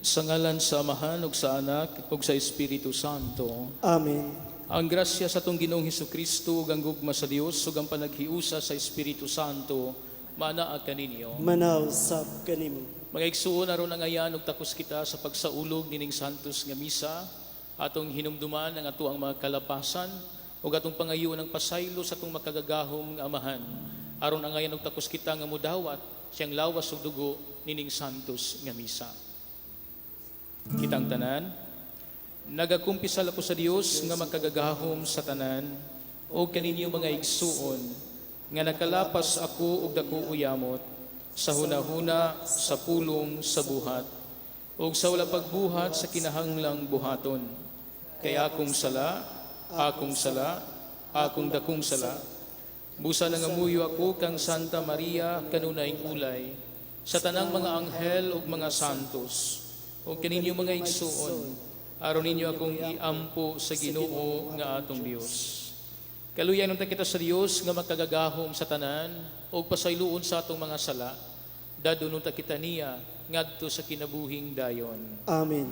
Sa ngalan sa Amahan ug sa Anak ug sa Espiritu Santo. Amen. Ang grasya sa atong Ginoong Hesukristo ug ang gugma sa Dios ug ang panaghiusa sa Espiritu Santo maanaa kaninyo. Manaw sab kanimo. Mga igsuon, aron angayan ug takos kita sa pagsaulog nining santos nga misa, atong hinumduman ang atoang mga kalapasan ug atong pangayoon ang pasaylo sa atong makagagahom nga Amahan. Aron angayan ug takos kita nga mudawat siyang lawas ug dugo nining santos nga misa. Kitang tanan, nagakumpisal ako sa Dios nga makagagahom sa tanan o kaninyo, mga igsuon, nga nakalapas ako og dako uyamot sa hunahuna, sa pulong, sa buhat ug sa wala pagbuhat sa kinahanglang buhaton. Kay akong sala, akong sala, akong dakong sala. Busa nangamuyo ako kang Santa Maria, kanunayng ulay, sa tanang mga anghel ug mga santos, ug kaninyo, mga igsuon, aron ninyo akong iampo sa Ginoo nga atong Dios. Kaluyan unta kita sa Dios nga makagagahom sa tanan ug pasayloon sa atong mga sala. Dadon unta kita niya ngadto sa kinabuhing dayon. Amen.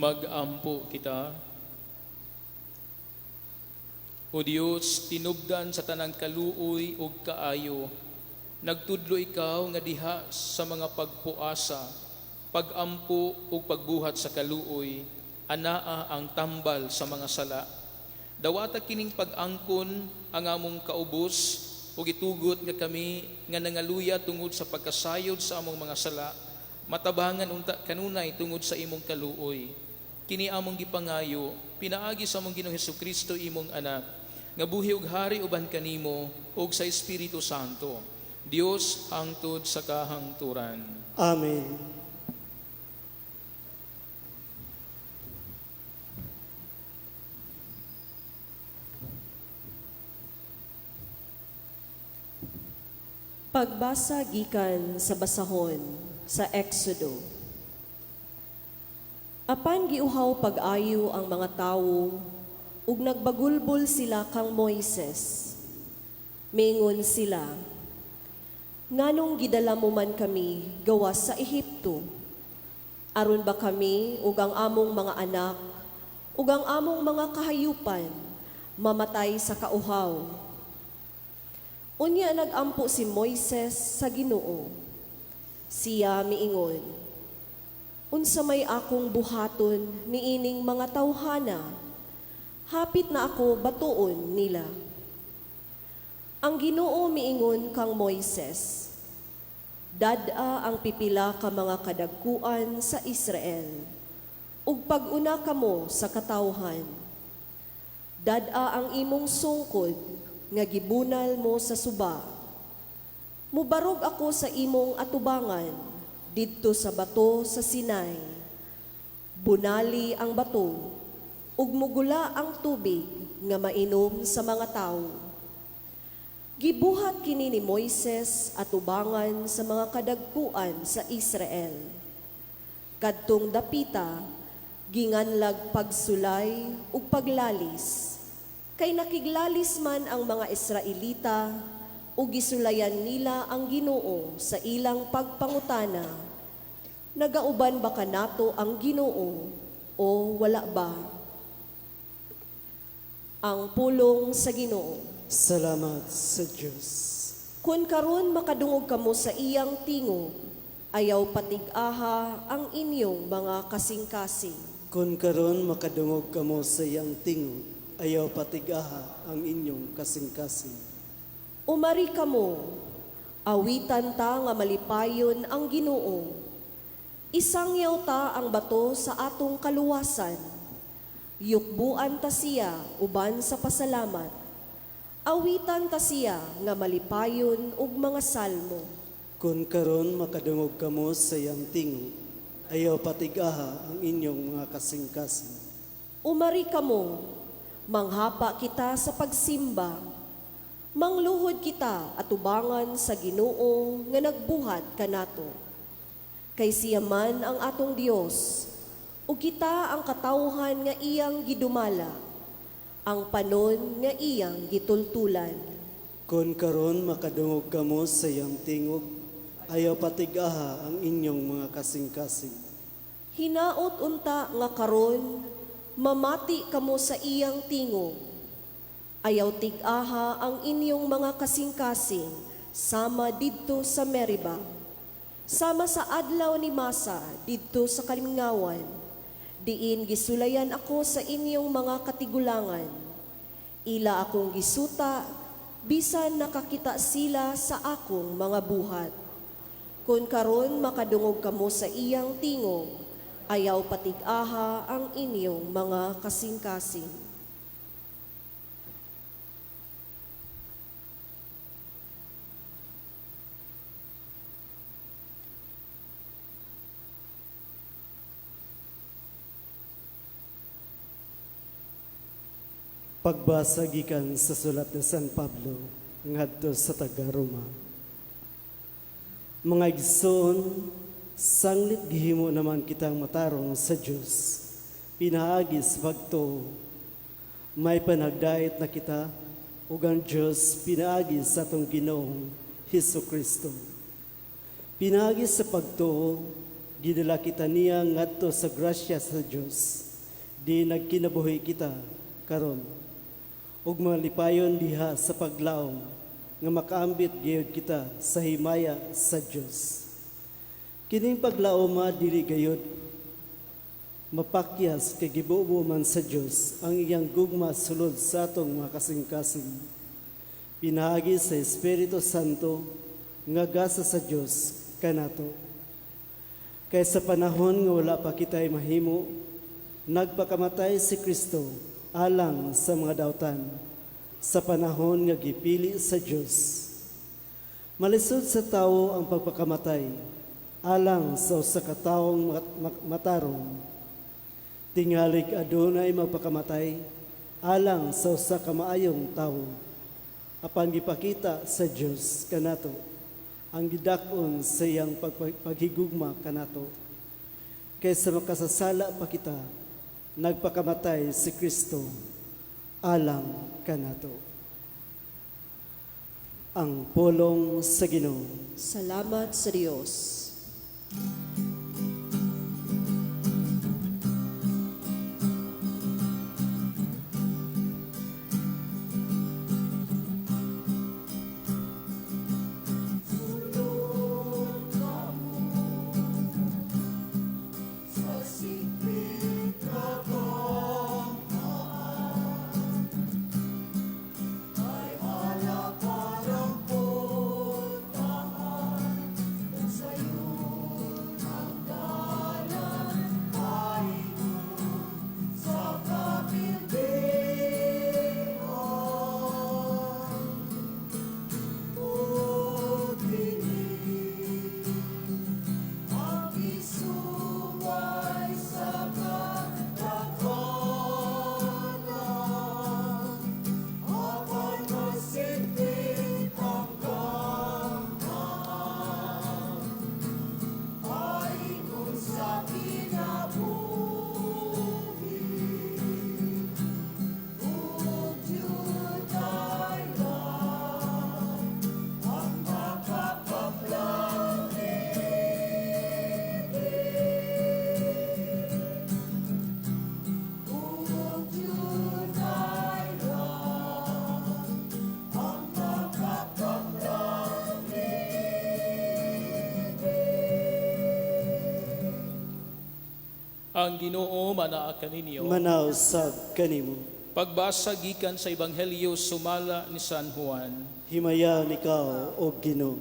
Magampo kita. O Dios, tinubdan sa tanang kaluoy ug kaayo, nagtudlo ikaw nga diha sa mga pagpuasa, pagampo ug pagbuhat sa kaluoy, anaa ang tambal sa mga sala. Dawata kining pag-angkon ang among kaubos ug itugot nga kami nga nangaluya tungod sa pagkasayod sa among mga sala, matabangan unta kanunay tungod sa imong kaluoy. Kini among gipangayo pinaagi sa among Ginoong Hesukristo, imong anak, nga buhi ug hari uban kanimo ug sa Espiritu Santo, Dios hangtod sa kahangturan. Amen. Pagbasa gikan sa basahon sa Exodo. Apan giuhaw pag-ayo ang mga tawo ug nagbagulbol sila kang Moises. Mingon sila, "Nganong gidala mo man kami gawas sa Ehipto? Aron ba kami ug ang among mga anak ug ang among mga kahayupan mamatay sa kauhaw?" Unya nagampo si Moises sa Ginoo. Siya miingon, "Unsa may akong buhaton niining mga tawhana? Hapit na ako batuon nila." Ang Ginoo miingon kang Moises, "Dad-a ang pipila ka mga kadagkuan sa Israel, ug pag-una kamo sa katawhan. Dad-a ang imong sungkod nga gibunal mo sa suba. Mubarog ako sa imong atubangan didto sa bato sa Sinai. Bunali ang bato ug mugula ang tubig nga mainom sa mga tawo." Gibuhat kini ni Moises atubangan sa mga kadagkuan sa Israel. Kadtong dapita ginganlag Pagsulay ug Paglalis, kay nakiglalis man ang mga Israelita ug gisulayan nila ang Ginoo sa ilang pagpangutana. Nagauban ba kanato ang Ginoo o wala ba? Ang pulong sa Ginoo. Salamat sa Dios. Kun karon makadungog kamo sa iyang tingog, ayaw patig-aha ang inyong mga kasing-kasing. Kun karon makadungog kamo sa iyang tingog, ayaw patigaha ang inyong kasing-kasing. Umari kamo, awitan ta nga malipayon ang Ginoo. Isangyaw ta ang bato sa atong kaluwasan. Yukbuan ta siya uban sa pasalamat. Awitan ta siya nga malipayon ug mga salmo. Kun karon makadungog kamo sa iyang tingog, ayaw patigaha ang inyong mga kasing-kasing. Umari kamo, manghapa kita sa pagsimba. Mangluhod kita atubangan sa Ginoo nga nagbuhat kanato. Kay siya man ang atong Dios, ug kita ang katawhan nga iyang gidumala, ang panon nga iyang gitultulan. Kun karon makadungog kamo sa iyang tingog, ayaw patigaha ang inyong mga kasing-kasing. Hinaot unta nga karon mamati kamo sa iyang tingog. Ayaw tig-aha ang inyong mga kasing-kasing sama didto sa Meriba. Sama sa adlaw ni Masa didto sa kalingawan. Diin gisulayan ako sa inyong mga katigulangan. Ila akong gisuta, bisan nakakita sila sa akong mga buhat. Kun karon makadungog kamo sa iyang tingog, ayaw patig-aha ang inyong mga kasing-kasing. Pagbasa gikan sa sulat ni San Pablo ngadto sa taga-Roma. Mga igsoon, sanglit gihimo naman kitang matarong sa Dios. Pinaagi sa pagtuo, may panagdait na kita ug ang Dios pinaagi sa atong Ginoong Hesus Kristo. Pinaagi sa pagtuo, gidala kita niya ngadto sa grasya sa Dios. Di nagkinabuhi kita karon ug malipayon diha sa paglaom nga makaambit gayud kita sa himaya sa Dios. Kining paglaoma dili gayud mapakyas kay gibubo man sa Dios ang iyang gugma sulod sa atong mga kasing-kasing. Pinaagi sa Espiritu Santo nga gasa sa Dios kanato. Kay sa panahon nga wala pa kita'y mahimo, nagpakamatay si Kristo alang sa mga dautan sa panahon nga gipili sa Dios. Malisod sa tawo ang pagpakamatay alang sa usa ka tawong matarong. Tingalig adunay magpakamatay alang sa usa ka maayong tawo. Apan gipakita sa Dios kanato ang gidak-on sa iyang paghigugma kanato. Kaysa makasasala pa kita, nagpakamatay si Kristo alang kanato. Ang pulong sa Ginoo. Salamat sa Dios. Ang Ginoo manaa kaninyo. Manaa usab kanimo. Pagbasa gikan sa Ebanghelyo sumala ni San Juan. Himayaon ikaw, O Ginoo.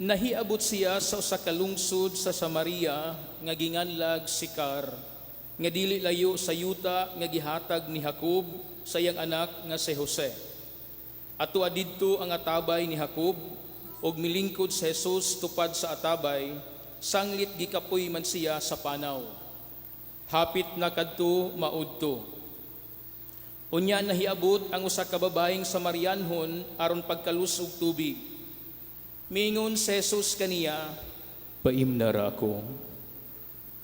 Nahiabot siya sa usa ka lungsod sa Samaria nga ginganlag Sikar, nga dili layo sa yuta nga gihatag ni Jacob sa iyang anak nga si Jose. Ato didto ang atabay ni Jacob, ug milingkod si Jesus tupad sa atabay, sanglit gikapoy man siya sa panaw. Hapit na kadto maudto. Unya nahiabot ang usa ka babaeng Samarianhon aron pagkalus og tubig. Mingon si Jesus kaniya, "Paimnara ako."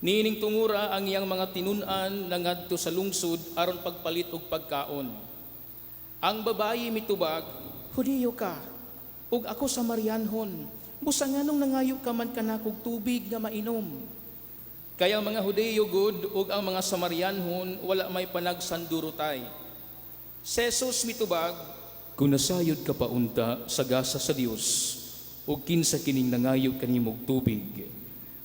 Niining tungura ang iyang mga tinun-an nangadto sa lungsod aron pagpalit og pagkaon. Ang babayi mitubag, "Hudiyo ka, ug ako Samarianhon. Busa nganong nangayo ka man kanakog tubig nga mainom?" Kay ang mga Hudiyo gud ug ang mga Samarianhon wala may panagsandurotay. Si Jesus mitubag, "Kung nasayod ka paunta sa gasa sa Dios, ug kinsa kining nangayo kanimog tubig,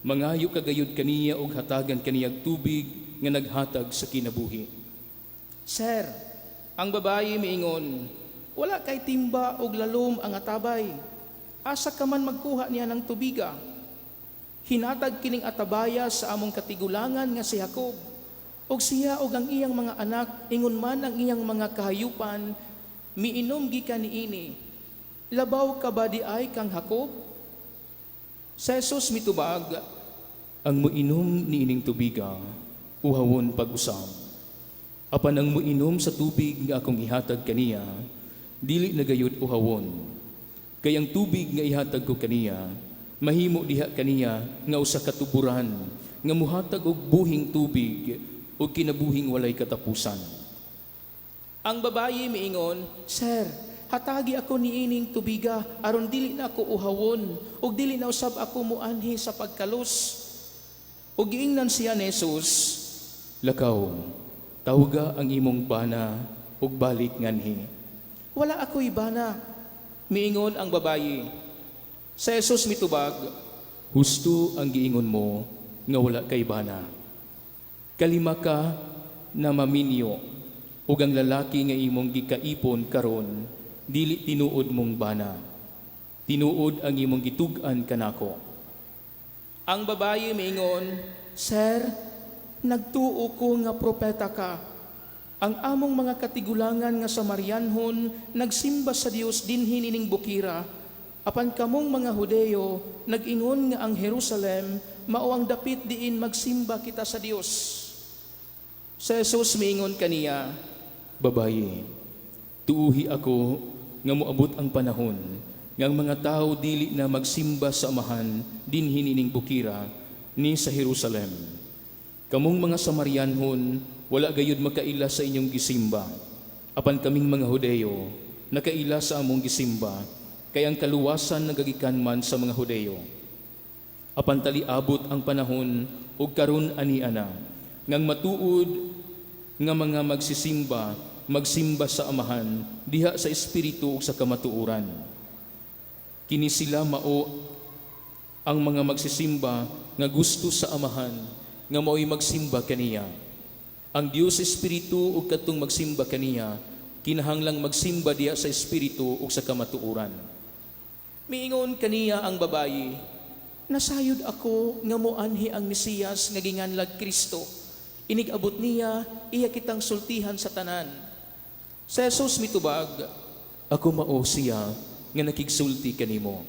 mangayo ka gayud kaniya og hatagan kaniyag tubig nga naghatag sa kinabuhi." "Sir," ang babayi miingon, "wala kay timba og lalom ang atabay. Asa ka man magkuha niya ng tubiga? Hinatag kining atabaya sa among katigulangan nga si Jacob. Og siya og ang iyang mga anak, ingon man ang iyang mga kahayupan, miinom gikan niini. Labaw ka ba diay kang Jacob?" Si Jesus mitubag, "Ang muinom niining tubiga, uhawon pag-usab. Apan ang muinom sa tubig nga akong ihatag kaniya, dili na gayud uhawon. Kay ang tubig nga ihatag ko kaniya, mahimo diha kaniya nga usa ka tuburan nga muhatag og buhing tubig ug kinabuhing walay katapusan." Ang babayi miingon, "Sir, hatagi ako niining tubiga aron dili na ako uhawon ug dili na usab ako muanhi sa pagkalus." Ug giingnan siya ni Jesus, "Lakaw, tawga ang imong bana ug balik nganhi." "Wala ako'y bana," miingon ang babayi. Sa Jesus mitubag, "Husto ang giingon mo nga wala kay bana. Kalima ka na maminyo ug ang lalaki nga imong gikaipon karon dili tinuod mong bana. Tinuod ang imong gitug-an kanako." Ang babayi miingon, "Sir, nagtuo ko nga propeta ka. Ang among mga katigulangan nga Samarianhon nagsimba sa Dios dinhi nining bukira. Apan kamong mga Hudeyo nag-ingon nga ang Jerusalem mao ang dapit diin magsimba kita sa Dios." Sa Jesus miingon kaniya, "Babayi, tuuhi ako nga moabot ang panahon nga ang mga tao dili na magsimba sa Amahan dinhi nining bukira ni sa Jerusalem. Kamong mga Samarianhon wala gayud makaila sa inyong gisimba. Apan kaming mga Hudeyo nakaila sa among gisimba, kay ang kaluwasan nagagikan man sa mga Hudeyo. Apan taliabot ang panahon ug karon ania na ngang matuod nga mga magsisimba magsimba sa Amahan diha sa espiritu ug sa kamatuoran. Kini sila mao ang mga magsisimba nga gusto sa Amahan nga mao'y magsimba kaniya. Ang Dios espiritu ug kadtong magsimba kaniya kinahanglang magsimba diha sa espiritu ug sa kamatuoran." Miingon kaniya ang babayi, "Nasayod ako nga moanhi ang Mesiyas nga ginganlag Kristo. Inig-abot niya, iya kitang sultihan sa tanan." Sa Jesus mitubag, "Ako mao siya nga nakigsulti kanimo."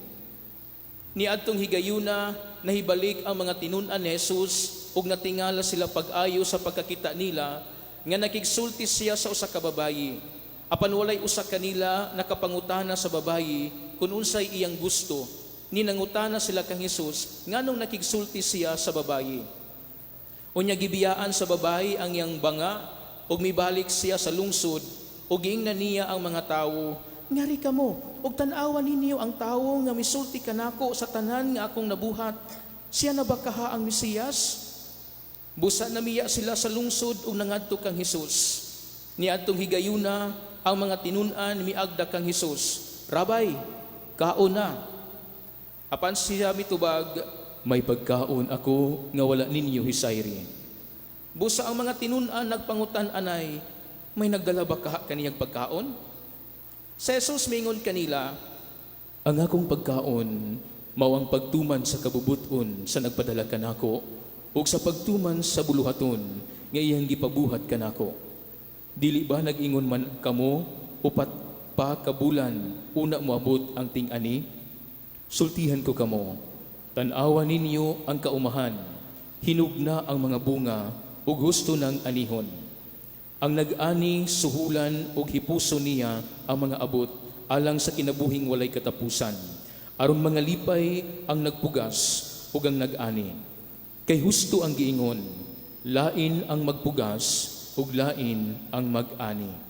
Niadtong higayuna, nahibalik ang mga tinun-an ni Jesus ug natingala sila pag-ayo sa pagkakita nila nga nakigsulti siya sa usa ka babayi. Apan walay usa kanila nakapangutana sa babayi kung unsay iyang gusto. Ninangutana sila kang Jesus nganong nakigsulti siya sa babayi. Unya gibiyaan sa babayi ang iyang banga ug mibalik siya sa lungsod ug giingnan niya ang mga tawo, "Ngari kamo ug tan-awa ninyo ang tawo nga misulti kanako sa tanan nga akong nabuhat. Siya na ba kaha ang Mesiyas?" Busa namiya sila sa lungsod ug nangadto kang Hesus. Niadtong higayuna, ang mga tinun-an miagda kang Hesus, "Rabay, kaon na." Apan siya mitubag, May pagkaon ako nga wala ninyo hisayri." Busa ang mga tinun-an nagpangutan-anay, "May nagdala ba kaha kaniyang pagkaon?" Si Jesus mingon kanila, "Ang akong pagkaon mao ang pagtuman sa kabubuton sa nagpadala kanako ug sa pagtuman sa buluhaton nga iyang gipabuhat kanako. Dili ba nag-ingon man kamo, 4 pa ka bulan una moabot ang ting-ani? Sultihan ko kamo, tan-awa ninyo ang kaumahan, hinog na ang mga bunga ug husto nang anihon. Ang nag-ani suhulan ug hipuso niya ang mga abot alang sa kinabuhing walay katapusan, aron mangalipay ang nagpugas ug ang nag-ani. Kay husto ang giingon, 'Lain ang magpugas ug lain ang mag-ani.'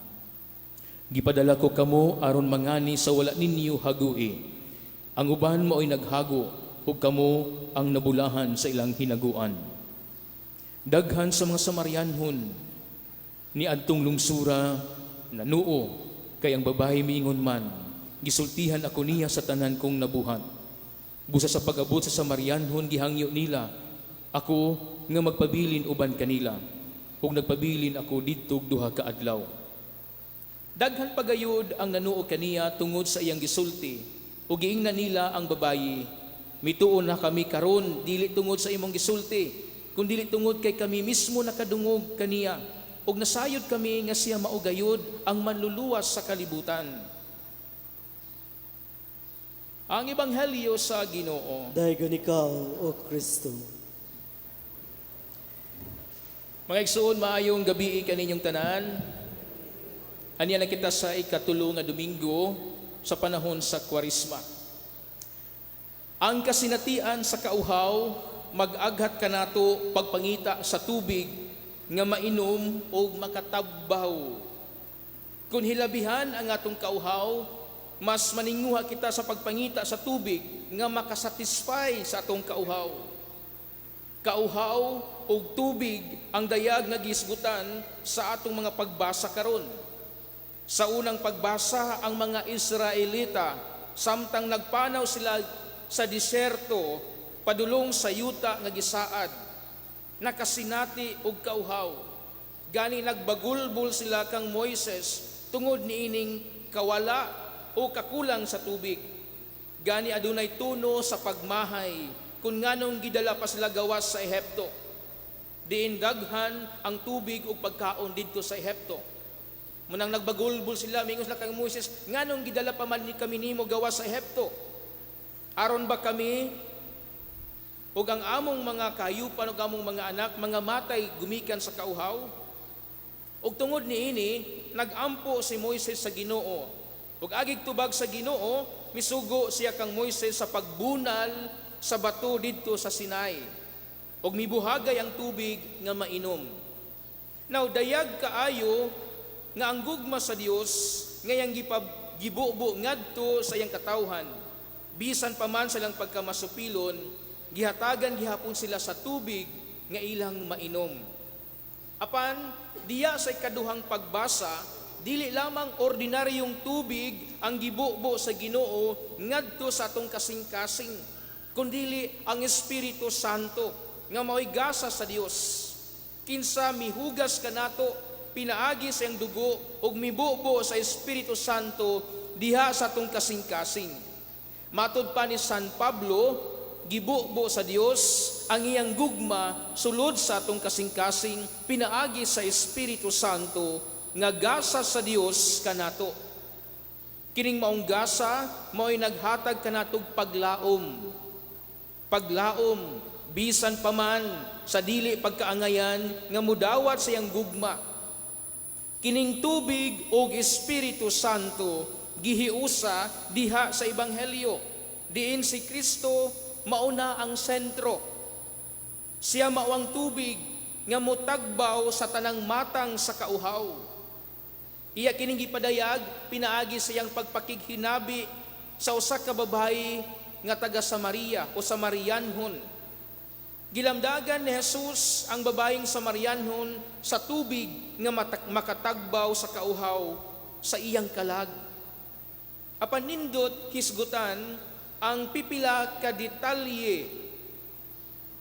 Gipadala ko kamo aron mangani sa wala ninyo hagui. Ang uban mao'y naghago ug kamo ang nabulahan sa ilang hinaguan." Daghan sa mga Samarianhon ni adtong lungsura nanuo kay ang babae miingon man, "Gisultihan ako niya sa tanan kong nabuhat." Busa sa pag-abot sa Samarianhon, gihangyo nila ako nga magpabilin uban kanila, ug nagpabilin ako didtog 2 ka adlaw. Daghan pagayod ang nanuo kaniya tungod sa iyang gisulti, ug giingnan nila ang babayi, "Mituo na kami karon dili tungod sa imong gisulti, kundili tungod kay kami mismo nakadungog kaniya ug nasayod kami nga siya mao gayud ang manluluwas sa kalibutan." Ang Ebanghelyo sa Ginoo. Daygon ikaw, O Kristo. Mga igsoon, maayong gabi kaninyong tanan. Aniya na kita sa 3 nga Domingo sa panahon sa Kwaresma. Ang kasinatian sa kauhaw, mag-aghat kanato pagpangita sa tubig nga mainom o makatabbaw. Kung hilabihan ang atong kauhaw, mas maninguha kita sa pagpangita sa tubig nga makasatisfy sa atong kauhaw. Kauhaw ug tubig ang dayag nga gisgutan sa atong mga pagbasa karon. Sa unang pagbasa, ang mga Israelita samtang nagpanaw sila sa disyerto padulong sa yuta nga gisaad, nakasinati og kauhaw. Gani nagbagulbol sila kang Moises tungod niining kawala o kakulang sa tubig. Gani adunay tuno sa pagmahay kung nganong gidala pa sila gawas sa Ehipto. Diin daghan ang tubig ug pagkaon didto sa Ehipto. Munang nagbagulbol sila, mingon sila kang Moises, "Nganong gidala pa man ni kami nimo gawas sa Ehipto? Aron ba kami ug ang among mga kahayupan ug among mga anak mga matay gumikan sa kauhaw?" Ug tungod niini, nagampo si Moises sa Ginoo. Ug agig tubag sa Ginoo, misugo siya kang Moises sa pagbunal sa bato didto sa Sinai. Ug mibuhagay ang tubig nga mainom. Now, dayag kaayo nga ang gugma sa Dios ngayang gibubo ngadto sa iyang katawhan. Bisan pa man silang pagkamasupilon, gihatagan gihapon sila sa tubig nga ilang mainom. Apan diya sa ikaduhang pagbasa, dili lamang ordinaryong tubig ang gibubo sa Ginoo ngadto sa atong kasing-kasing, kundili ang Espiritu Santo nga mao'y gasa sa Dios. Kinsa mihugas kanato pinaagi sa iyang dugo ug mibubo sa Espiritu Santo diha sa atong kasing-kasing. Matud pa ni San Pablo, gibubo sa Dios ang iyang gugma sulod sa atong kasing-kasing pinaagi sa Espiritu Santo nga gasa sa Dios kanato. Kining maong gasa mao'y naghatag kanatog paglaom. Paglaom bisan pa man sa dili pagkaangayan nga mudawat sa iyang gugma. Kining tubig og Espiritu Santo gihiusa diha sa Ebanghelyo. Diin si Kristo mauna ang sentro. Siya mao ang tubig nga motagbaw sa tanang matang sa kauhaw. Iya kining gipadayag pinaagi sa iyang pagpakighinabi sa usa ka babayi nga taga Samaria o Samarianhon. Gilamdagan ni Jesus ang babayeng Samarianhon sa tubig nga makatagbaw sa kauhaw sa iyang kalag. Apan nindot hisgutan ang pipila ka detalye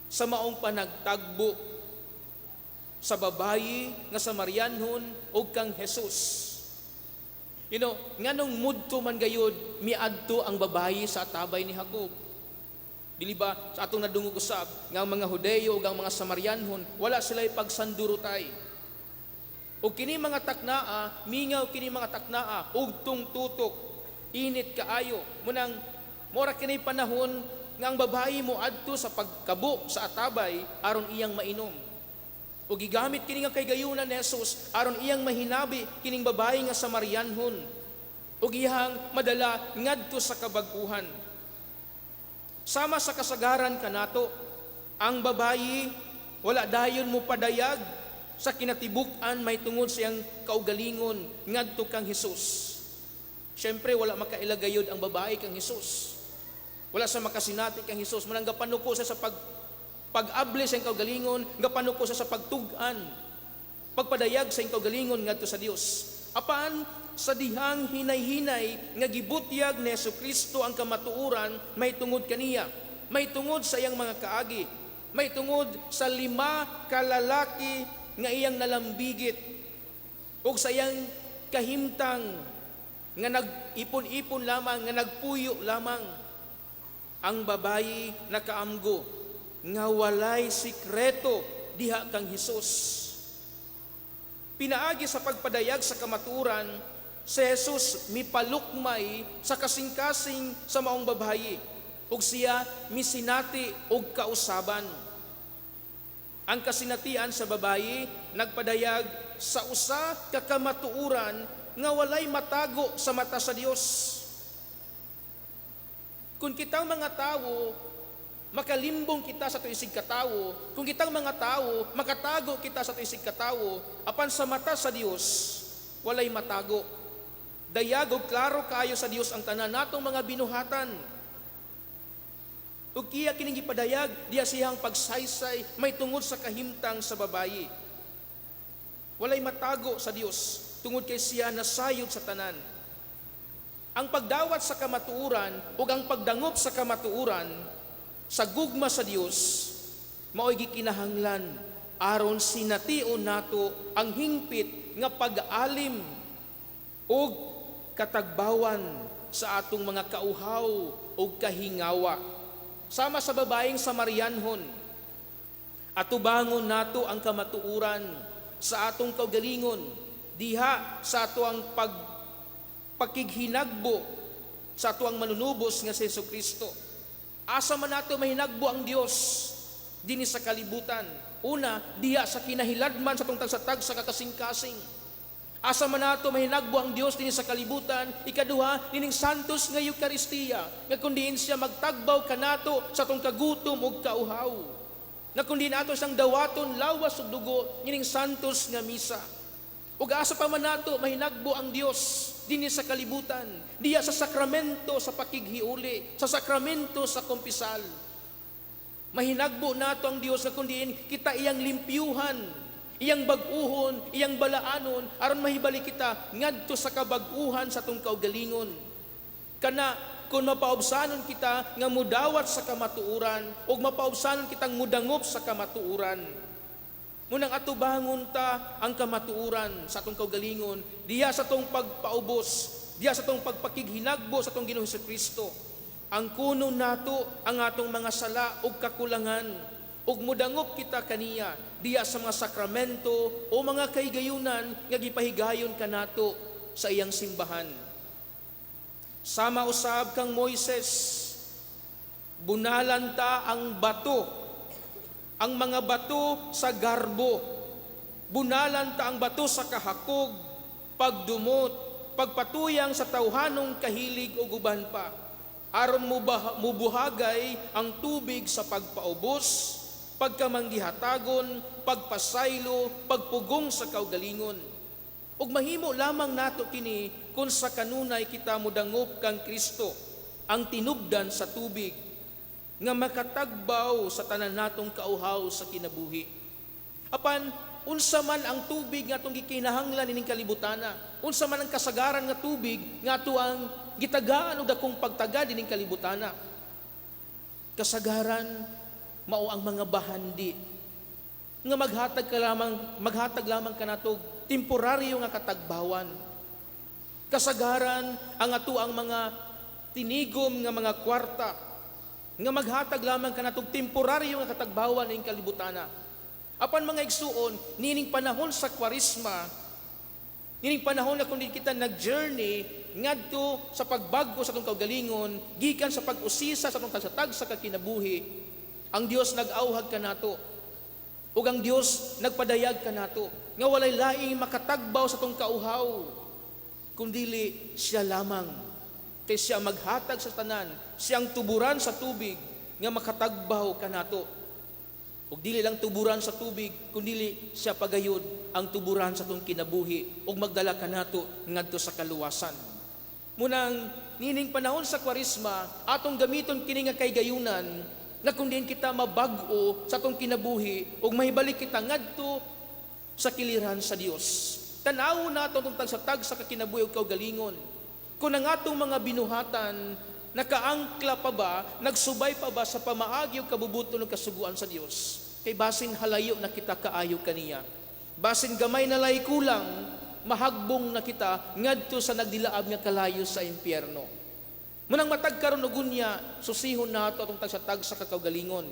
Sa maong panagtagbo sa babayi nga Samarianhon ug kang Jesus. Nganong mudto man gayud miadto ang babayi sa atabay ni Jacob? Dili ba sa atong nadungog usab nga ang mga Hudeyo ug ang mga Samarianhon, wala sila pagsandurutay? Ug kini mga taknaa, mingaw kini mga taknaa, ugtong tutok, init kaayo. Munang mora kini panahon nga ang babayi mo adto sa pagkabo sa atabay aron iyang mainom. Ug gigamit kini nga kaygayunan ni Jesus aron iyang mahinabi kining babayi nga Samarianhon ug iyang madala ngadto sa kabag-uhan. Sama sa kasagaran kanato, ang babayi wala dayon mo padayag sa kinatibuk-an may tungod siyang kaugalingon ngadto kang Hesus. Siyempre, wala makaila gayud ang babae kang Hesus. Wala sa makasinati kang Hesus. Manang gapanuko siya sa pag-abli sa iyang kaugalingon, gapanuko siya sa pagtug-an, pagpadayag sa iyang kaugalingon ngadto sa Dios. Apan sa dihang hinay-hinay nga gibutyag ni Kristo ang kamatuoran may tungod kaniya, may tungod sa iyang mga kaagi, may tungod sa lima kalalaki nga iyang nalambigit ug sa iyang kahimtang nga nag-ipon-ipon lamang, nga nagpuyo lamang. Ang babayi nakaamgo nga walay sikreto diha kang Hesus. Pinaagi sa pagpadayag sa kamatuoran, si Jesus mipalukmay sa kasing-kasing sa maong babayi ug siya misinati og kausaban. Ang kasinatian sa babayi nagpadayag sa usa ka kamatuoran nga walay matago sa mata sa Dios. Kung kitang mga tawo makalimbong kita sa tuisig katawo, kung kitang mga tawo makatago kita sa tuisig katawo, apan sa mata sa Dios walay matago. Dayag og klaro kaayo sa Dios ang tanan natong mga binuhatan. Ug kiya kining gipadayag diya siyang pagsaysay may tungod sa kahimtang sa babayi. Walay matago sa Dios tungod kay siya nasayod sa tanan. Ang pagdawat sa kamatuoran ug ang pagdangop sa kamatuoran sa gugma sa Dios mao'y gikinahanglan aron sination nato ang hingpit nga pag-alim ug katagbawan sa atong mga kauhaw ug kahingawa. Sama sa babaeng Samarianhon, atubangon nato ang kamatuoran sa atong kaugalingon, diha sa ato ang pagpakighinagbo sa ato ang manunubos nga si Jesu Kristo. Asa man nato mahinagbo ang Dios dinhi sa kalibutan? Una, diha sa kinahiladman sa atong tagsa-tagsa ka kasing-kasing. Asa man nato mahinagbo ang Dios dinhi sa kalibutan? Ikaduha, nining Santos nga Eukaristiya, nga kun diin siya magtagbaw kanato sa atong kagutom ug kauhaw. Nga kun diin ato siyang dawaton lawas ug dugo nining Santos nga Misa. Ug asa pa man nato mahinagbo ang Dios dinhi sa kalibutan? Diha sa sakramento sa pakighiuli, sa sakramento sa kumpisal. Mahinagbo nato ang Dios nga kun diin kita iyang limpyuhan, iyang bag-uhon, iyang balaanon, aron mahibalik kita ngadto sa kabag-uhan sa atong kaugalingon. Kana kung mapaubsanon kita nga mudawat sa kamatuoran ug mapaubsanon kitang mudangop sa kamatuoran. Munang atubangon ta ang kamatuoran sa atong kaugalingon, diya sa atong pagpaubos, diya sa atong pagpakighinagbo sa atong Ginoong Kristo. Ang kuno nato ang atong mga sala ug kakulangan, ug mudangop kita kaniya diya sa mga sakramento o mga kahigayunan nga gipahigayon kanato sa iyang simbahan. Sama usab kang Moises, bunalan ta ang bato, ang mga bato sa garbo. Bunalan ta ang bato sa kahakog, pagdumot, pagpatuyang sa tawhanong kahilig o guban pa. Aron mubuhagay ang tubig sa pagpaubos, pagkamanggihatagon, pagpasaylo, pagpugong sa kaugalingon. Ug mahimo lamang nato kini kung sa kanunay kita modangop kang Kristo, ang tinubdan sa tubig, nga makatagbaw sa tanan natong kauhaw sa kinabuhi. Apan, unsa man ang tubig nga atong gikinahanglan ining kalibutana, unsa man ang kasagaran nga tubig nga ato ang gitagaan og dakong pagtaga dining kalibutana? Kasagaran, Mao ang mga bahandi nga maghatag lamang kanatog temporaryo nga katagbawan. Kasagaran ang ato ang mga tinigom nga mga kwarta nga maghatag lamang kanatog temporaryo nga katagbawan ning kalibutana. Apan, mga igsuon, nining panahon sa Kwaresma, nining panahon na kung kita nag-journey ngadto sa pagbag-o sa atong kaugalingon, gikan sa pag-usisa sa atong tagsa ka kinabuhi, ang Dios nag-awhag kanato. Ug ang Dios nagpadayag kanato nga walay laing makatagbaw sa atong kauhaw kundili siya lamang. Kay siya maghatag sa tanan, siyang tuburan sa tubig nga makatagbaw kanato. Ug dili lang tuburan sa tubig, kundili siya pagayod ang tuburan sa atong kinabuhi ug magdala kanato ngadto sa kaluwasan. Munang nining panahon sa Kwaresma, atong gamiton kini nga kaygayunan na kung diin kita mabag-o sa atong kinabuhi ug mahibalik kita ngadto sa kiliran sa Dios. Tan-awon nato atong tagsa-tagsa ka kinabuhi ug kaugalingon. Kung ang atong mga binuhatan nakaangkla pa ba, nagsubay pa ba sa pamaagi ug kabubuton ug kasuguan sa Dios? Kay basin halayo na kita kaayo kaniya. Basin gamay na lay kulang, mahagbong na kita ngadto sa nagdilaab nga kalayo sa impyerno. Munang matag karon og unya, susihon nato atong tagsa-tagsa ka kaugalingon.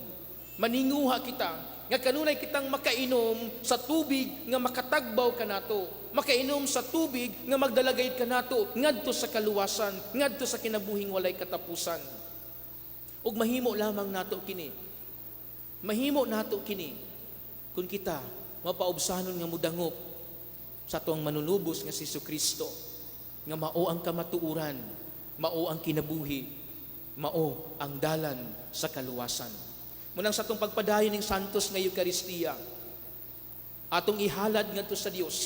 Maninguha kita nga kanunay kitang makainom sa tubig nga makatagbaw kanato, makainom sa tubig nga magdalagay kanato ngadto sa kaluwasan, ngadto sa kinabuhing walay katapusan. Ug mahimo lamang nato kini. Mahimo nato kini kung kita mapaubsanon nga mudangop sa atong manunubos nga si Kristo, nga mao ang kamatuoran, mao ang kinabuhi, mao ang dalan sa kaluwasan. Munang sa atong pagpadayon ng Santos nga Eukaristiya, atong ihalad ngadto sa Dios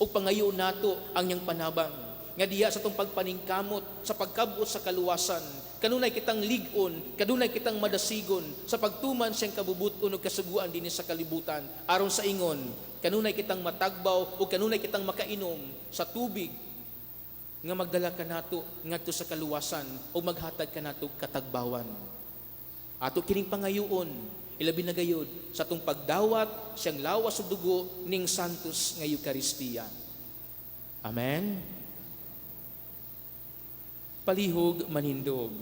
ug pangayo nato ang iyang panabang nga diha sa atong pagpaningkamot sa pagkabot sa kaluwasan, kanunay kitang lig-on, kanunay kitang madasigon sa pagtuman siyang kabubuton ug kasuguan dinhi sa kalibutan, aron sa ingon kanunay kitang matagbaw ug kanunay kitang makainom sa tubig nga magdala kanato ngadto sa kaluwasan o maghatag kanato katagbawan. Ato kining pangayoon, ilabi na gayod sa atong pagdawat siyang lawas ug dugo ning Santos nga Eukaristiya. Amen. Palihog manindog.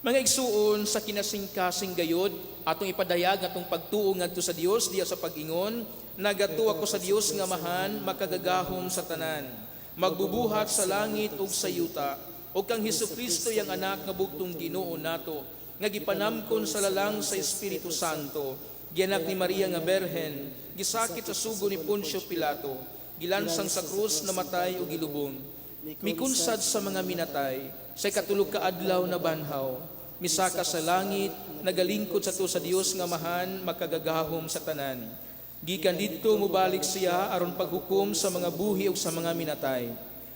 Mga igsuon, sa kinasingkasing gayod, atong ipadayag atong pagtuo ngadto sa Dios diha sa pag-ingon, nagatuo ako sa Dios nga Amahan, makagagahom sa tanan, magbubuhat sa langit ug sa yuta, ug kang Hesukristo iyang anak nga bugtong Ginoo nato, nga gipanamkon sa lalang sa Espiritu Santo, gianak ni Maria nga Berhen, gisakit sa sugo ni Poncio Pilato, gilansang sa krus, namatay ug gilubong, mikunsad sa mga minatay, sa ikatulo ka adlaw na banhaw, misaka sa langit, nagalingkod sa to sa Dios nga Amahan, makagagahom sa tanan. Gikan didto mubalik siya aron paghukom sa mga buhi ug sa mga minatay.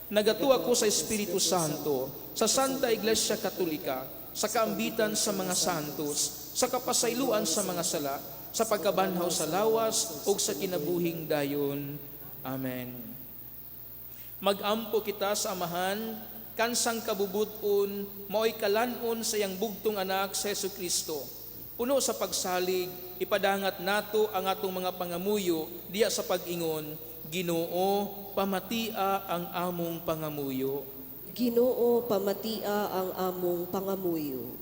Nagatuo ako sa Espiritu Santo, sa Santa Iglesia Katolika, sa kaambitan sa mga santos, sa kapasayloan sa mga sala, sa pagkabanhaw sa lawas ug sa kinabuhing dayon. Amen. Magampo kita sa Amahan, kansang kabubuton, mao'y kalan-on sa iyang bugtong anak sa Hesus Kristo. Puno sa pagsalig, ipadangat nato ang atong mga pangamuyo diya sa pag-ingon, Ginoo, pamatia ang among pangamuyo. Ginoo, pamatia ang among pangamuyo.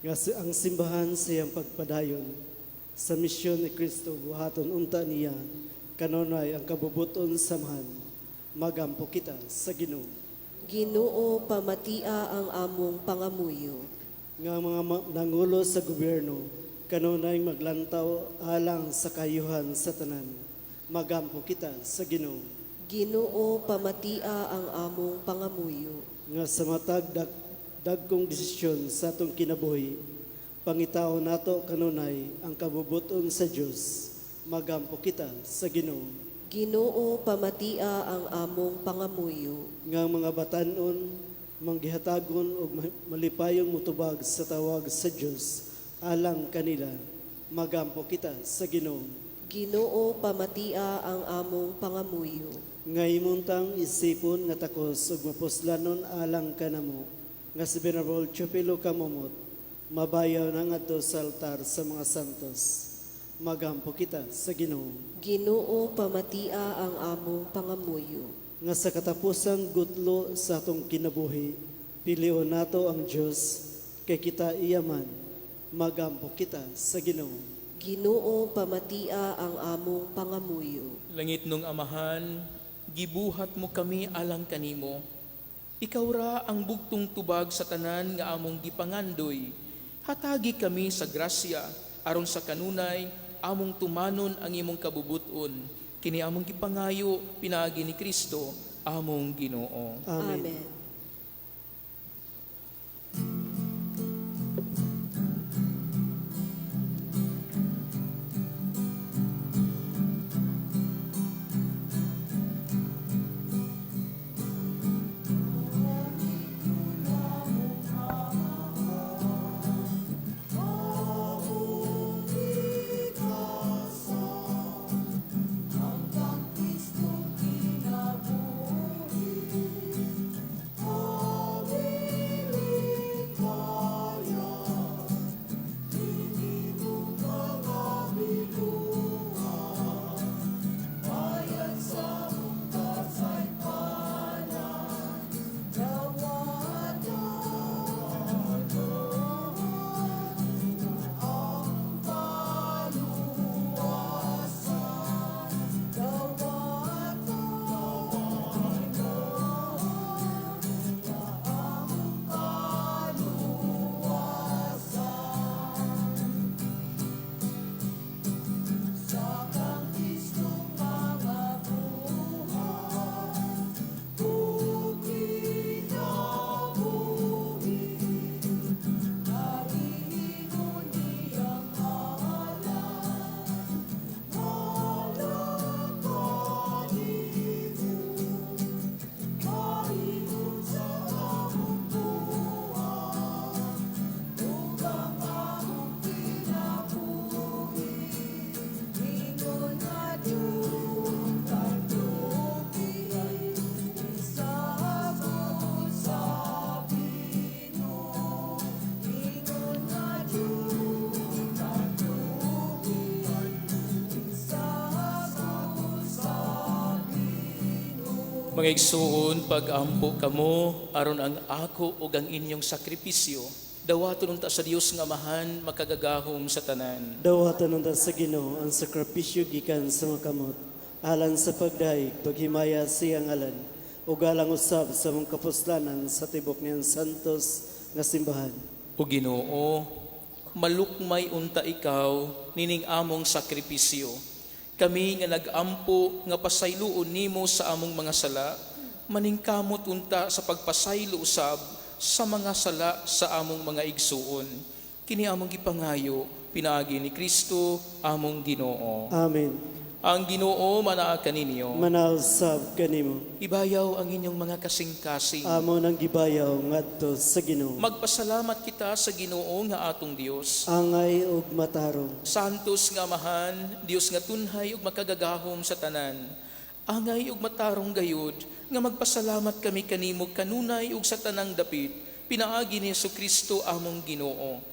Nga ang simbahan sa iyang pagpadayon sa misyon ni Kristo, buhaton unta niya kanunay ang kabubuton samahan. Magampo kita sa Ginoo. Ginoo, pamatia ang among pangamuyo. Nga ang mga nangulo sa gobyerno kanunay maglantaw alang sa kayuhan sa tanan. Magampo kita sa Ginoo. Ginoo, pamatia ang among pangamuyo. Nga sa matag dagkong desisyon sa atong kinabuhi, pangitaon nato kanunay ang kabubuton sa Dios. Magampo kita sa Ginoo. Ginoo, pamatia ang among pangamuyo. Nga ang mga batan-on manggihatagon og malipayong mutubag sa tawag sa Dios alang kanila. Magampo kita sa Ginoo. Ginoo, pamatia ang among pangamuyo. Nga imuntang isipon nga takos ug mapuslanon alang kanamo nga si Venerable Teofilo Camomot mabayaw na ngadto sa altar sa mga santos. Magampo kita sa Ginoo. Ginoo, pamatia ang among pangamuyo. Nga sa katapusang gutlo sa atong kinabuhi, pilion nato ang Dios kay kita iyaman. Magampo kita sa Ginoo. Ginoo, pamatia ang among pangamuyo. Langit nung Amahan, gibuhat mo kami alang kanimo. Ikaw ra ang bugtong tubag sa tanan nga among gipangandoy. Hatagi kami sa grasya aron sa kanunay among tumanon ang imong kabubuton. Kini among gipangayo pinaagi ni Kristo among Ginoo. Amen. Amen. Mga igsuon, pag-ampo kamo aron ang ako ug ang inyong sakripisyo dawaton unta sa Dios nga Amahan makagagahom sa tanan. Dawatan unta sa Ginoo ang sakripisyo gikan sa mga kamot alang sa pagdayeg paghimaya sa iyang ngalan ug alang usab sa among kapuslanan sa tibok niyang santos nga simbahan. O Ginoo, malukmay unta ikaw nining among sakripisyo. Kami nga nag-ampo nga pasayloon nimo sa among mga sala, maningkamot unta sa pagpasaylo usab sa mga sala sa among mga igsuon. Kini among gipangayo pinaagi ni Kristo among Ginoo. Amen. Ang Ginoo manaa kaninyo. Manausab kanimo. Ibayaw ang inyong mga kasing-kasing. Amo nang gibayaw ngadto sa Ginoo. Magpasalamat kita sa Ginoo nga atong Dios. Angay ug matarong. Santos nga Amahan, Dios nga tunhay ug makagagahom sa tanan. Angay ug matarong gayud nga magpasalamat kami kanimo kanunay ug sa tanang dapit pinaagi ni Kristo among Ginoo.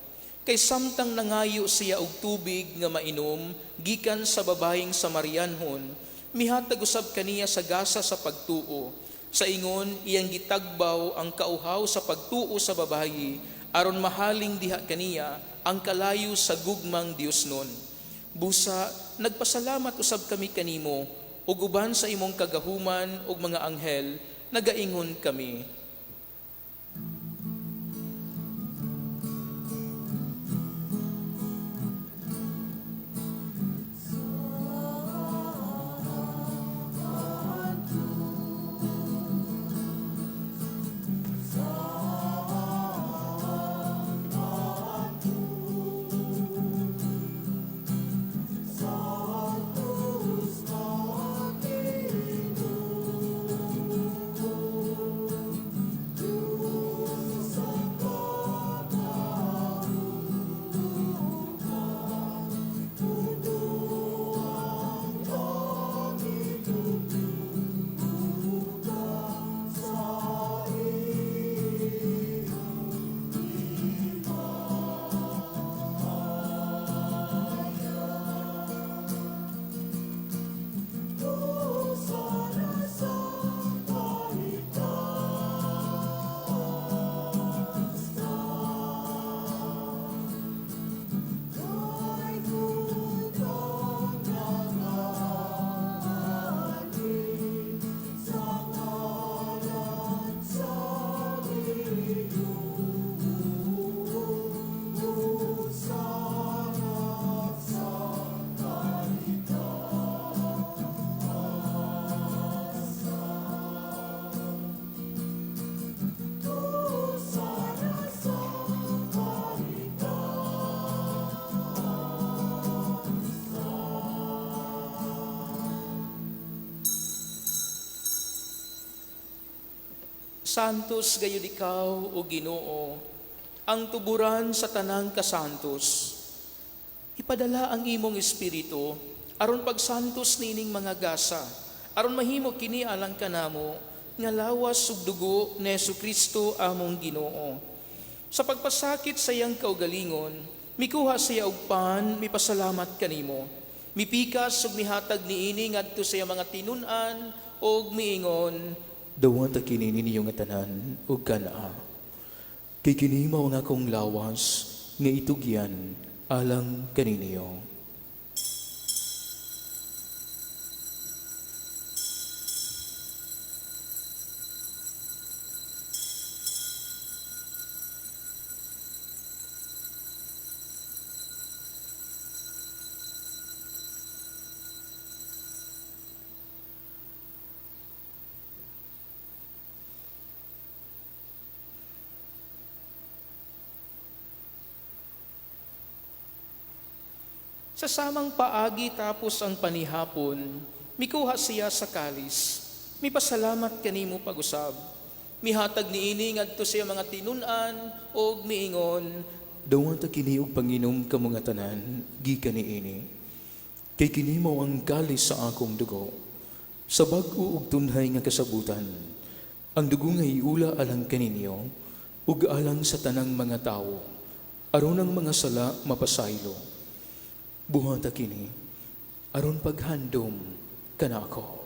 Kay samtang nangayo siya og tubig nga mainom gikan sa babayeng Samarianhon, mihatag usab kaniya sa gasa sa pagtuo. Sa ingon iyang gitagbaw ang kauhaw sa pagtuo sa babayi aron mahaling diha kaniya ang kalayo sa gugmang Dios nun. Busa nagpasalamat usab kami kanimo ug uban sa imong kagahuman ug mga anghel nagaingon kami. Santos gayud ikaw, o Ginoo, ang tuburan sa tanang kasantos. Ipadala ang imong espiritu aron pagsantos niining mga gasa, aron mahimo kini alang kanamo nga lawas ug dugo ni Hesukristo among Ginoo. Sa pagpasakit sa iyang kaugalingon, mikuha siya og pan, mipasalamat kanimo. Mipikas ug mihatag niini ngadto sa iyang mga tinun-an ug miingon, "Dawata kini ninyo nga tanan ug kanaa. Kay kini mao ang akong lawas nga itugyan alang kaninyo." Sa samang paagi tapos ang panihapon, mikuha siya sa kalis, mipasalamat kanimo pag-usab. Mihatag niini ngadto sa iyang mga tinun-an ug miingon, "Dawata kini og panginom kamo nga tanan gikan niini. Kay kini mao ang kalis sa akong dugo, sa bag-o ug tunhay nga kasabutan. Ang dugo nga iula alang kaninyo ug alang sa tanang mga tawo, aron ang mga sala mapasaylo. Buhata kini aron paghandom kanako."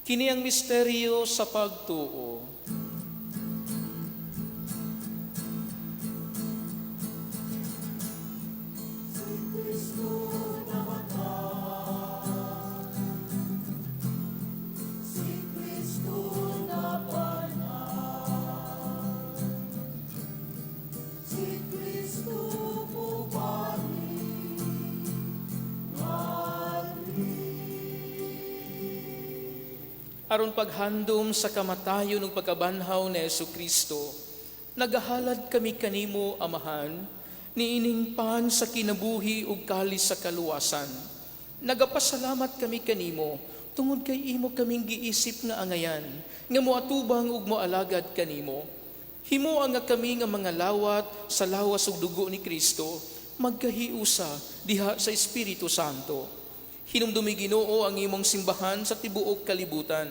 Kini ang misteryo sa pagtuo. Aron paghandom sa kamatayon ug pagkabanhaw ni Hesukristo, nagahalad kami kanimo, Amahan, niining pan sa kinabuhi ug kalis sa kaluwasan. Nagapasalamat kami kanimo tungod kay imo kaming giisip nga angayan, nga moatubang ug moalagad kanimo. Himoa nga kami nga mga lawat sa lawas ug dugo ni Kristo, magkahiusa diha sa Espiritu Santo. Hinumdumi, Ginoo, ang imong simbahan sa tibuok kalibutan.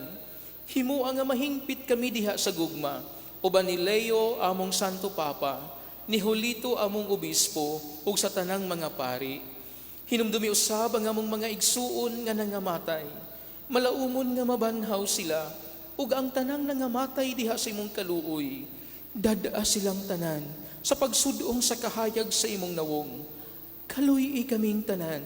Himoa nga mahingpit kami diha sa gugma, uban ni Leo among Santo Papa, ni Julito among Obispo, ug sa tanang mga pari. Hinumdumi usab ang among mga igsuon nga nangamatay. Malaumon nga mabanhaw sila, ug ang tanang nangamatay diha sa imong kaluoy. Dadaa silang tanan sa pagsudong sa kahayag sa imong nawong. Kaluy-i kaming tanan.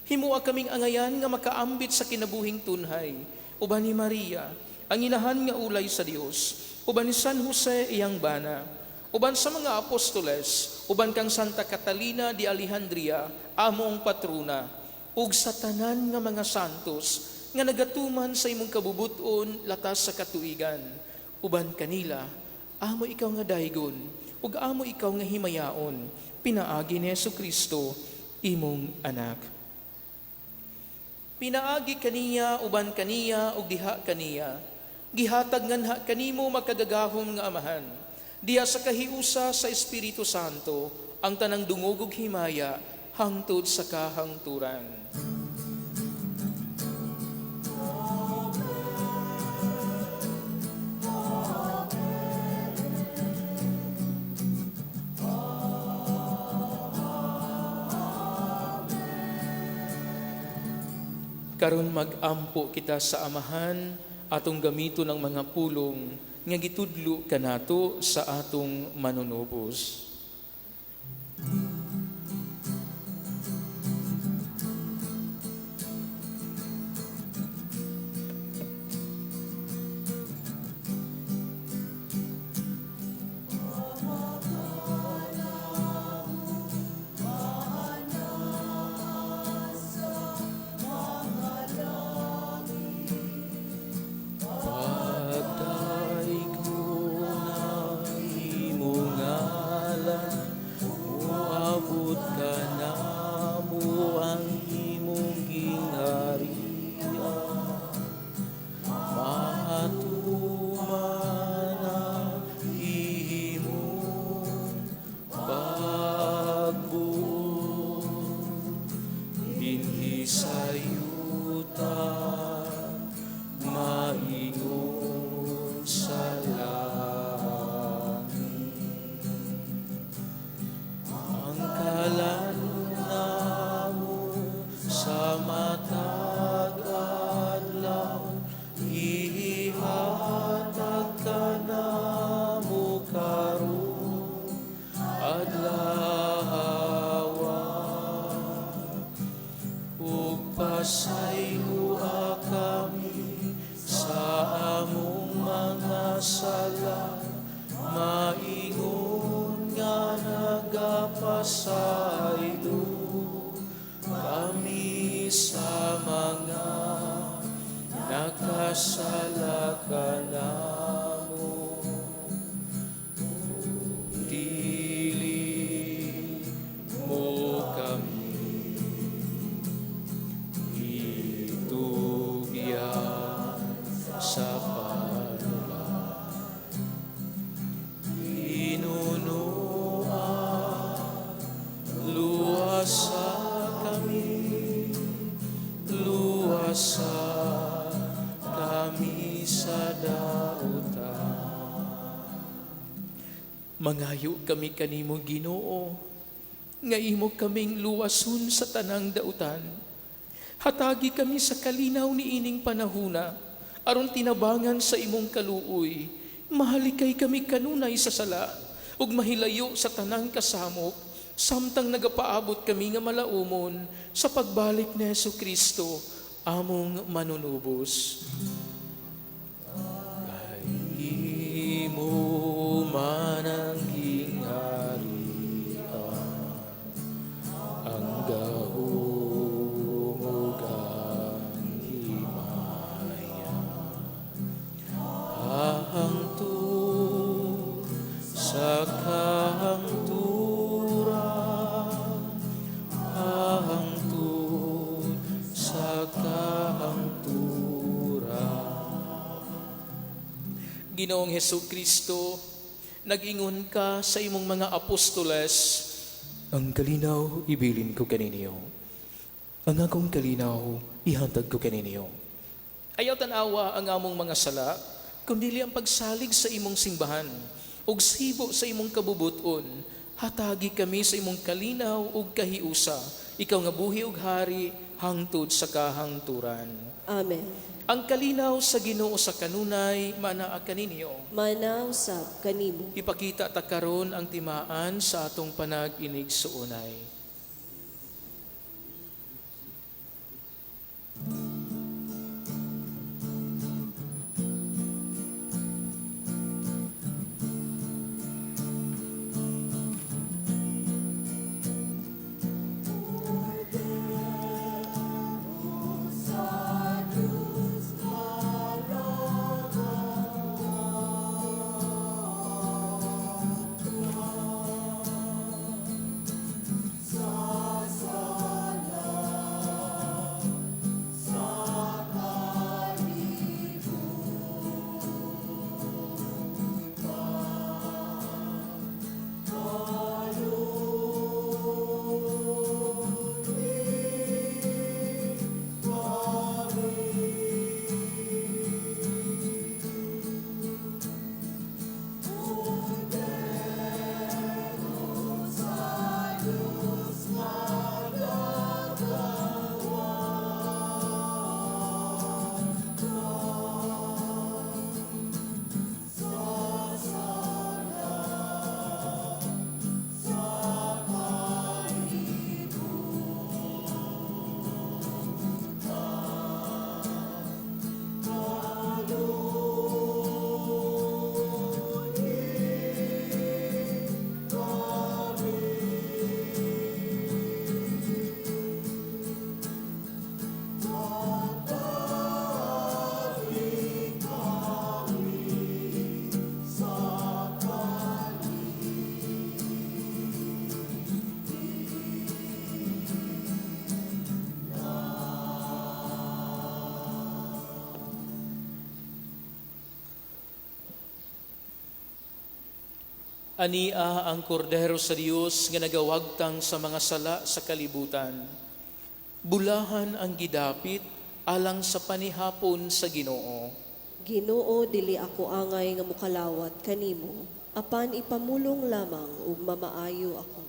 Himoa kaming angayan nga makaambit sa kinabuhing tunhay. Uban ni Maria, ang inahan nga ulay sa Dios. Uban ni San Jose iyang bana. Uban sa mga apostoles, uban kang Santa Catalina de Alejandria, among patrona. Ug sa tanan nga mga santos nga nagatuman sa imong kabubuton latas sa katuigan. Uban kanila, amo ikaw nga daygon, ug amo ikaw nga himayaon, pinaagi ni Hesukristo, imong anak. Pinaagi kaniya, uban kaniya, ug diha kaniya. Gihatag nganha kanimo makagagahom nga Amahan. Diha sa kahiusa sa Espiritu Santo, ang tanang dungog ug himaya, hangtod sa kahangturan. Karon mag-ampo kita sa Amahan, atong gamiton ang mga pulong nga gitudlo kanato sa atong manunubos. Pasayloa kami sa among mga sala, maingon nga nagapasaylo kami sa mga nakasala kanamo. Dili mo kami itugyan sa panulat. Hinunoa, luwasa kami, luwasa kami sa dautan. Mangayo kami kanimo, Ginoo, nga imo kaming luwason sa tanang dautan. Hatagi kami sa kalinaw ni ining panahuna, aron tinabangan sa imong kaluoy, mahalikay kami kanunay sa sala, ug mahilayo sa tanang kasamok, samtang nagapaabot kami nga malaumon sa pagbalik ni Hesus Kristo, among manunubos. Kay imo man ang gingharian, ang gahom ug ang himaya, hangtod sa kahangturan, hangtod sa kahangturan. Ginoong Hesus Kristo, nag-ingon ka sa imong mga apostoles, "Ang kalinaw ibilin ko kaninyo. Ang akong kalinaw ihatag ko kaninyo. Ayaw tanawa ang among mga sala, kundili ang pagsalig sa imong simbahan, ug sibo sa imong kabubuton, hatagi kami sa imong kalinaw ug kahiusa, ikaw nga buhi ug hari hangtod sa kahangturan." Amen. Ang kalinaw sa Ginoo sa kanunay manaa kaninyo. Mana usab kanimo. Ipakita ta karon ang timaan sa atong panag-inigsuonay. Ania ang kordero sa Dios nga nagawagtang sa mga sala sa kalibutan. Bulahan ang gidapit alang sa panihapon sa Ginoo. Ginoo, dili ako angay nga mukalawat kanimo, apan ipamulong lamang ug mamaayo ako.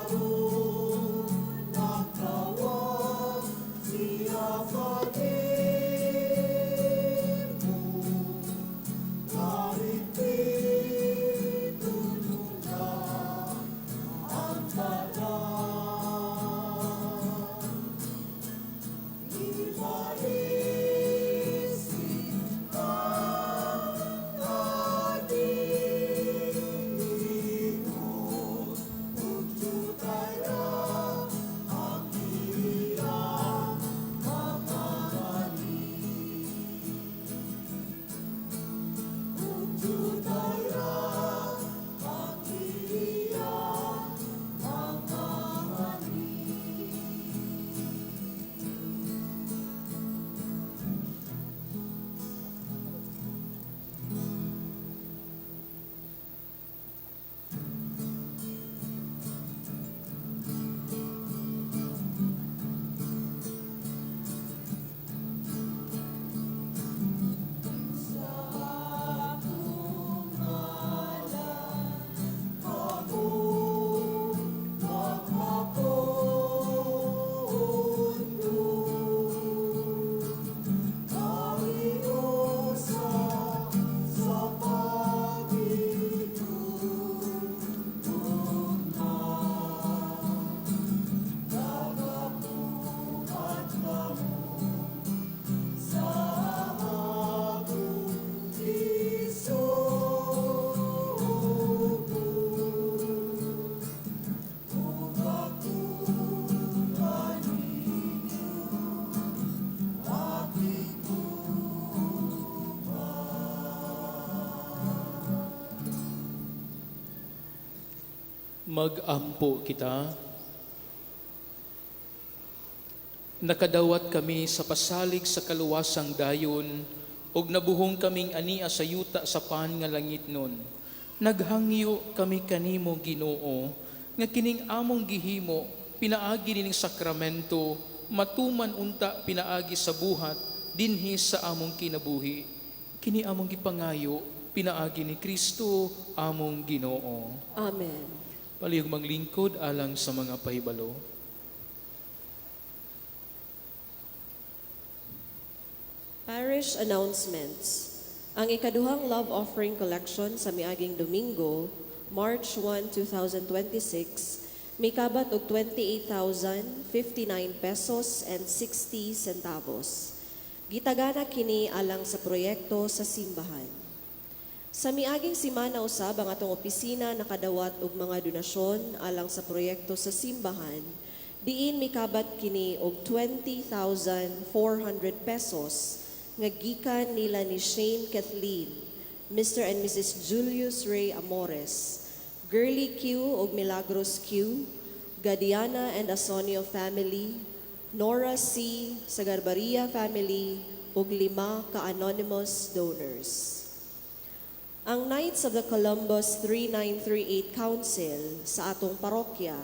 Aron nagtawag siya kanimo, Naripito niya ang tanan. Ibalisip ang ading ug jutay ra ang iyang mga ngani. Ug jutay ra ang iyang mga ngani. Sa akong ngalan kamo magpapondo, Kamiusa sa pagigugma. Nagabuhat kamo sa akong isugo, Ug ako kaninyo makig-uban. Mag-ampo kita. Nakadawat kami sa pasalig sa kaluwasang dayon, ug nabuhong kaming ania sa yuta sa pan nga langitnon. Naghangyo kami kanimo, Ginoo, nga kining among gihimo pinaagi nining sakramento matuman unta pinaagi sa buhat dinhi sa among kinabuhi. Kini among gipangayo pinaagi ni Kristo among Ginoo. Amen. Palihog maglingkod alang sa mga pahibalo. Parish announcements. Ang ikaduhang love offering collection sa miaging Domingo, March 1, 2026, mikabat og 28,059 pesos and 60 centavos. Gitagana kini alang sa proyekto sa simbahan. Sa miaging simana usab, ang atong opisina nakadawat og mga donasyon alang sa proyekto sa simbahan, diin mikabat kini og 20,400 pesos nga gikan nila ni Shane Kathleen, Mr. and Mrs. Julius Ray Amores, Girly Q og Milagros Q, Gadiana and Asonio family, Nora C. Sagarbaria family, ug lima ka anonymous donors. Ang Knights of the Columbus 3938 Council sa atong parokya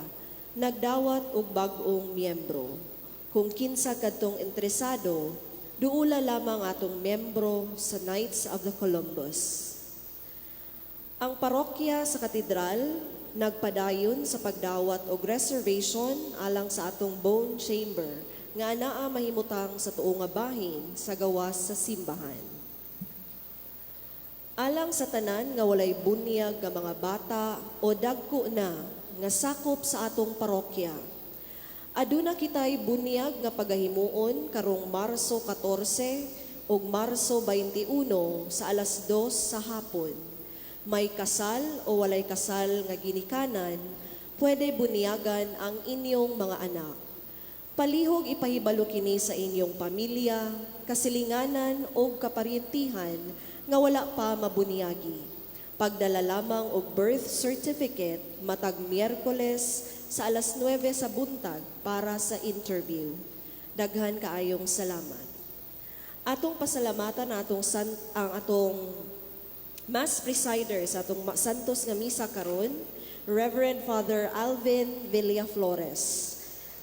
nagdawat og bag-ong miyembro. Kung kinsa kadtong interesado, duula lamang atong miyembro sa Knights of the Columbus. Ang parokya sa katedral nagpadayon sa pagdawat og reservation alang sa atong bone chamber nga anaa mahimutang sa tuo nga bahin sa gawas sa simbahan. Alang sa tanan nga walay bunyag nga mga bata o dagko na nga sakop sa atong parokya, aduna kitay bunyag nga pagahimuon karong Marso 14 ug Marso 21 sa alas 2 sa hapon. May kasal o walay kasal nga ginikanan, pwede bunyagan ang inyong mga anak. Palihog ipahibalo kini sa inyong pamilya, kasilinganan o kaparyentihan nga wala pa mabunyagi. Pagdala lamang og birth certificate matag Miyerkules sa alas 9 sa buntag para sa interview. Daghan kaayong salamat. Atong pasalamatan atong san, ang atong Mass presider sa atong Santos nga misa karon, Reverend Father Alvin Villaflores.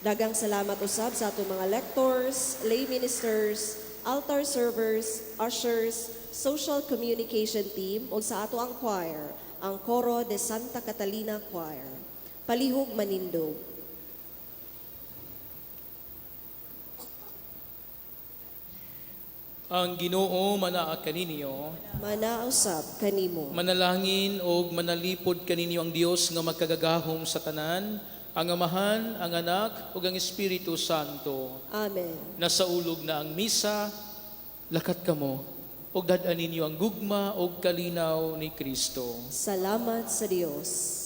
Daghang salamat usab sa atong mga lectors, lay ministers, altar servers, ushers, social communication team ug sa ato ang choir, ang Coro de Santa Catalina Choir. Palihog manindog. Ang Ginoo manaa kaninyo. Manausap kanimo. Manalangin og manalipod kaninyo ang Dios nga makagagahom sa tanan, ang Amahan, ang Anak ug ang Espiritu Santo. Amen. Nasaulog na ang misa, lakat kamo ug dad-an ninyo ang gugma ug kalinaw ni Kristo. Salamat sa Dios.